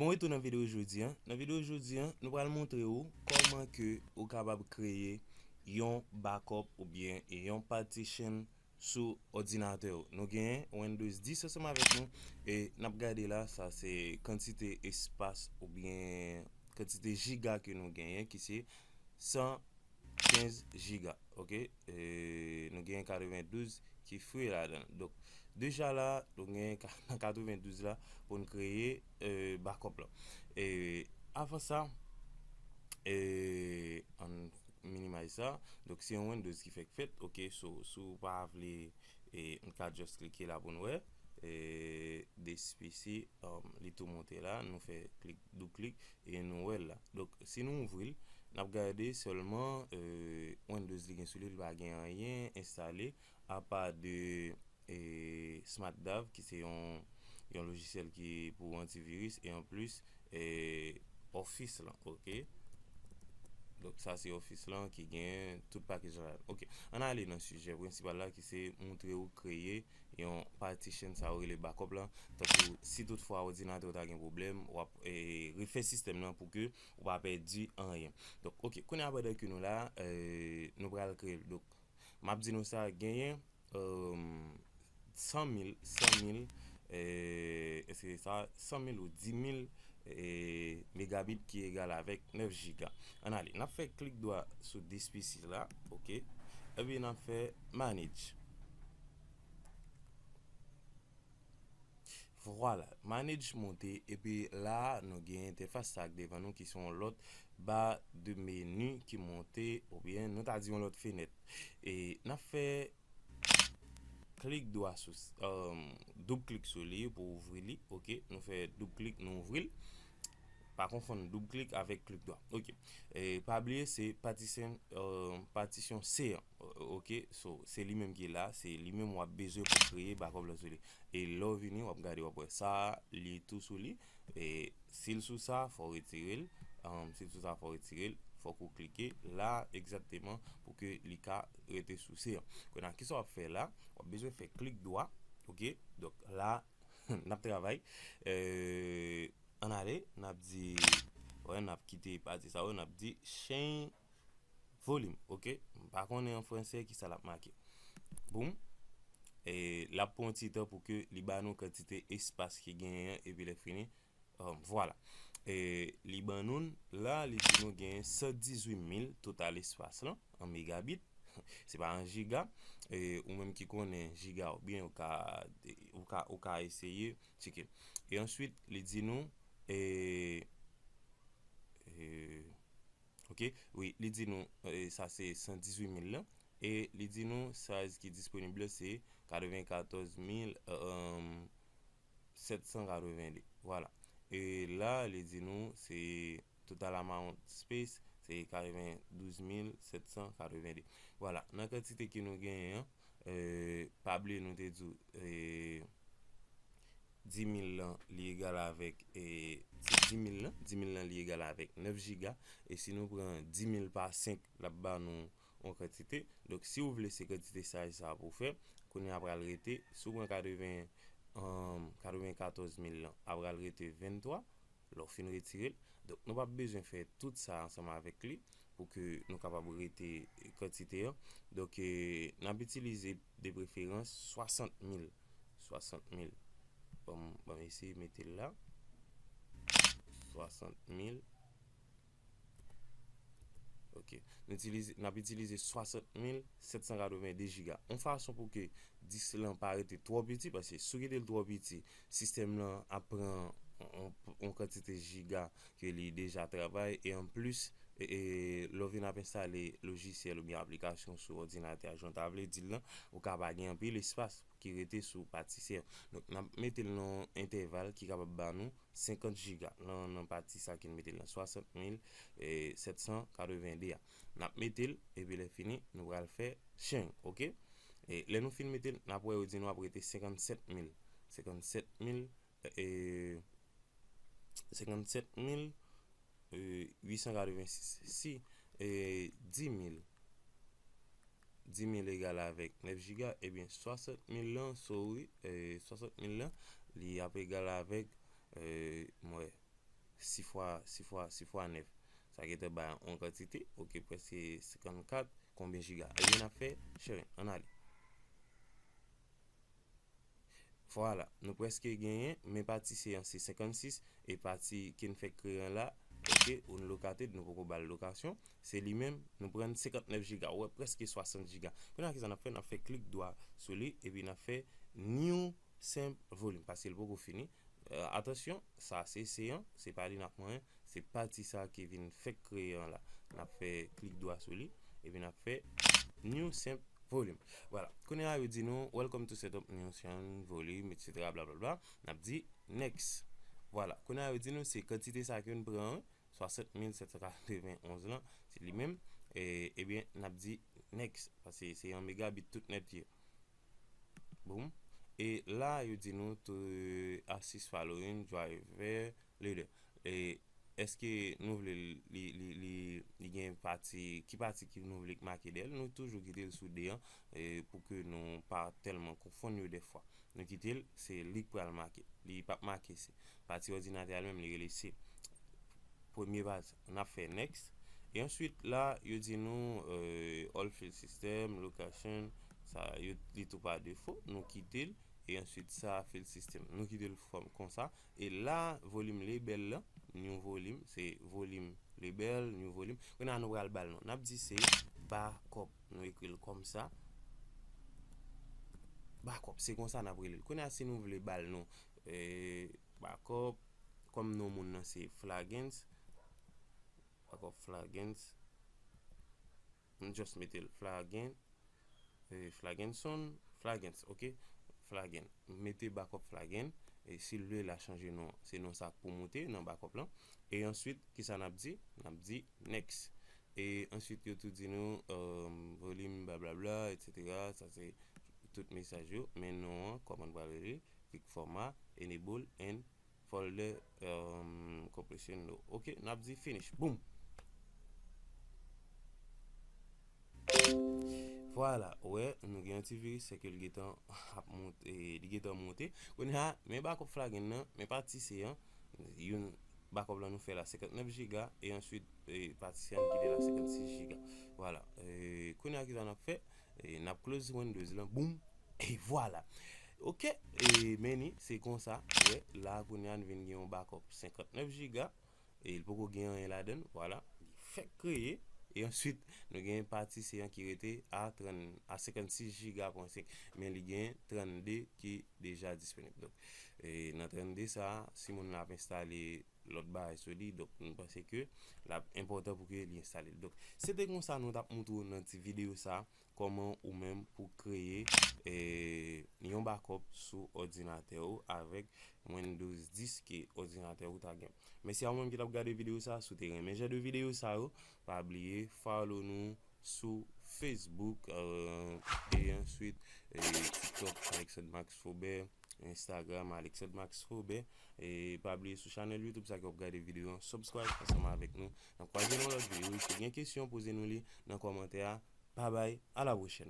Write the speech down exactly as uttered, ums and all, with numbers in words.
Bon retou nan videyo jodi a. Nan videyo jodi a, nou pral montre w kòman ke ou kapab kreye yon backup oubyen yon partition sou òdinatè w. Nou genyen Windows dis ansanm avèk nou e n ap gade la, sa se kantite espas oubyen kantite jiga ke nou genyen ki se san kenz jiga, oke? E, nou gen katrevendouz ki free ladan. Donk, deja la, nou gen ka-, katrevendouz la pou n kreye, e, backup la. E, avan sa, e, ann minimize sa. Donk, se yon Windows ki fèk fèt, oke? So, si w pa vle, e, n ka just klike la pou n wè. E, this P C, um, li tou monte la. Nou fè klik, doub klik, e nou wè l la. Donk, si nou ouvri l, n ap gade sèlman, e, Windows li gen sou li, li pa gen anyen enstale, apa de, e, SmartDAV, ki se yon, yon lojisyèl ki pou antiviris, e anplis, e, Office lan, oke? Donk, sa se Office lan ki gen tout pakèj la. Oke, ann ale nan sijè prensipal la, ki se montre w kreye yon partition, sa yo rele backup lan. Tankou si toutfwa òdinatè w ta gen pwoblèm, w ap, e, refè sistèm lan pou ke ou pa pèdi anyen. Donk, oke, kounye a pandan ke nou la, e, nou pral kreye l. Donk, m ap di nou sa, genyen, e, san mil, san mil, e, èske se sa, san mil ou dis mil, e, megabit ki egal avèk nèf jiga. Ann ale, n ap fè klik dwa sou this P C la, oke? Epi n ap fè manage. Vwala, manage monte, epi la, nou gen entèfas sa k devan nou ki se yon lòt ba de meni ki monte, oubyen nou ta di yon lòt fenèt. E n ap fè klik dwa sou, um, doub klik sou li pou ouvri li, oke? Nou fè doub klik, nou ouvri l. Pa konfonn doub klik avèk klik dwa. Oke. E pa bliye, se patisyon, e, patisyon C an. O-, oke. So, se li menm ki la, se li menm w ap bezwen pou kreye backup lan sou li. E lè w vini, w ap gade, w ap wè sa, li tou sou li. E si l sou sa, fò w retire l. Um, si l sou sa, fò w retire l. Fòk ou klike la egzakteman pou ke li ka rete sou C an. Kounye a, kisa w ap fè la? W ap bezwen fè klik dwa, oke? Donk la, n ap travay. E, ann ale, n ap di, wè, n ap kite pati sa yo, n ap di change volume, oke? M pa konnen an fransè kisa l ap make. Boum. E l ap pran yon ti tan pou ke li ba nou kantite espas ki genyen an, epi lè fini, um, vwala. E li ban nou l la, li di nou gen san dizuit mil total espas lan, an megabit. Se pa an jiga. E ou menm ki konnen jiga oubyen ou ka, ou ka, ou ka eseye tcheke. E answit, li di nou, e, e, oke, wi, li di nou, e, sa se san dizuit mil lan. E li di nou size ki disponib la se katrevenkatòz mil, um, sèt san katrevende. Vwala. E la, li di nou se total amount space, se katrevendouz mil sèt san katrevende. Vwala. Nan kantite ke nou genyen an, e, pa bliye nou te di w, e, dis mil lan, li egal avèk, e, se dis mil lan, dis mil lan, li egal avèk nèf jiga. E si nou pran dis mil pa senk, l ap ba nou yon kantite. Donk, si w vle, se kantite size sa pou w fè. Kounye a pral rete, si w pran katreven, um, katrevenkatòz mil lan, ap pral rete venntwa. Lè w fin retire l. Donk, nou p ap bezwen fè tout sa ansanm avèk li pou ke nou kapab rete kantite an. Donk, e, n ap itilize de preferans swasant mil. Swasant mil. Bon, bon, eseye mete l la. Swasant mil. Ok. Nou itilize, n ap itilize swasant mil sèt san katreven de jiga. Yon fason pou ke dis lan pa rete twò piti, paske si w kite l twò piti, sistèm lan ap pran yon, yon, yon kantite jiga ke li deja travay, e anplis, e, e, lè w vin ap enstale lojisyèl oubyen aplikasyon sou òdinatè a, jan w ta vle di l lan, ou ka pa gen anpil espas ki rete sou pati C an. Donk, n ap mete l nan yon entèval ki kapab ba nou senkant jiga. Nan, nan pati sa ke n mete l nan swasant mil sèt san katreven de a. N ap mete l, epi lè fini, nou pral fè change, ok? E lè nou fin mete l, n ap wè yo di nou ap rete senkannsèt mil. Senkannsèt mil, e, senkannsèt mil uit san katrevensis. Si, e, dis mil, dis mil egal avèk nèf jiga, ebyen, swasant mil lan, sorry, e, swasant mil lan, li ap egal avèk, e, m wè, sis fwa, sis fwa, sis fwa nèf. Sa gentan bay yon kantite, ok, prèske senkannkat, konbyen jiga? Ebyen, n ap fè sharing, ann ale. Vwala, nou prèske genyen, men pati C an se senkannsis, e pati ke n fèk kreye an la, ok, unlocated, nou poko ba l lokasyon, se li menm, nou pran senkannèf jiga, ou wè, prèske swasant jiga. Kounye a, kisa n ap fè? N ap fè klik dwa sou li, epi n ap fè new sample volume, paske l poko fini. Euh, atansyon, sa se C an, se pa li n ap manyen, se pati sa ki vin fèk kreye an la. N ap fè klik dwa sou li, epi n ap fè new sample volume. Vwala. Kounye a, yo di nou, "Welcome to setup new sample volume, et cetera, blablabla." N ap di next. Vwala. Kounye a, yo di nou, se kantite sa ke n pran an, swasant mil sèt san katrevenn onz lan, se li menm. E, ebyen, n ap di next, paske se yon megabit tout nèt ye. Boom. E la, yo di nou to assist following driver leader. E èske nou vle li, li, li, li gen pati, ki pati ki nou vle make dèyè l? Nou toujou kite l sou de an, e, pou ke nou pa tèlman konfonn yo dèfwa. Nou kite l, se li k pral make. Li p ap make C. Pati òdinatè a li menm, li rele C. Premye pati, n ap fè next. E answit, la, yo di nou, euh, all field system, location, sa, yo, li tou pa defo, nou kite l. E answit, sa, field system, nou kite l fòm konsa. E la, volume label la, new volume, se volume label, new volume. Kounye a, nou pral ba l non. N ap di se backup. Nou ekri l konsa. Backup, se konsa n ap rele l. Kounye a, si nou vle ba l non, eh, backup, kòm non moun nan se Flagens, backup Flagens, m just mete l Flagen, eh, Flagenson, Flagens, ok? Flagen. Mete backup Flagen. E si l vle, l a chanje non, se non sa k pou moute nan backup lan. E answit, kisa n ap di? N ap di next. E answit, yo tou di nou, um, volume, blablabla, et cetera. Sa se tout mesaj yo. Men non an, kòman n pral rele? Click format, enable and folder, um, compression no. Ok, n ap di finish. Boom! Vwala, ou wè, nou gen yon ti viris, se ke l gentan ap monte, li gentan monte. Kounye a, men backup Flagen nan, men pati C an, youn backup lan nou fè la senkannèf jiga, e answit, e, pati C an nou kite la senkannsis jiga. Vwala, e, kounye a kisa n ap fè? E, n ap close Windows lan, boom, e vwala. Ok, e, men ni, se konsa, ou wè, la kounye a nou vin gen yon backup senkannèf jiga, e l poko gen anyen ladan l, vwala, li fèk kreye, e answit, nou gen pati C an ki rete a trant, a senkannsis jiga pwen senk, men li gen trannde ki deja disponib. Donk, e nan trannde sa a, si moun nan ap enstale lòt bagay sou li, donk nou panse ke l ap enpòtan pou ke li enstale l. Donk, se te konsa nou t ap montre w nan ti videyo sa a, kòman ou menm pou kreye, eh, yon backup sou òdinatè ou avèk Windows dis ke òdinatè ou ta gen. Mèsi a ou menm ki t ap gade videyo sa a. Si w te renmen jan de videyo sa yo, pa bliye follow nou sou Facebook, euh, e answit, eh, TikTok, Alexandre Max Faubert, Instagram, Alexandre Max Faubert. E pa bliye sou chanèl YouTube sa ke w ap gade videyo an, subscribe ansanm avèk nou. N ap kwaze nan lòt videyo. Si w gen kesyon, poze nou li nan kòmantè a. Babay, a la pwochèn.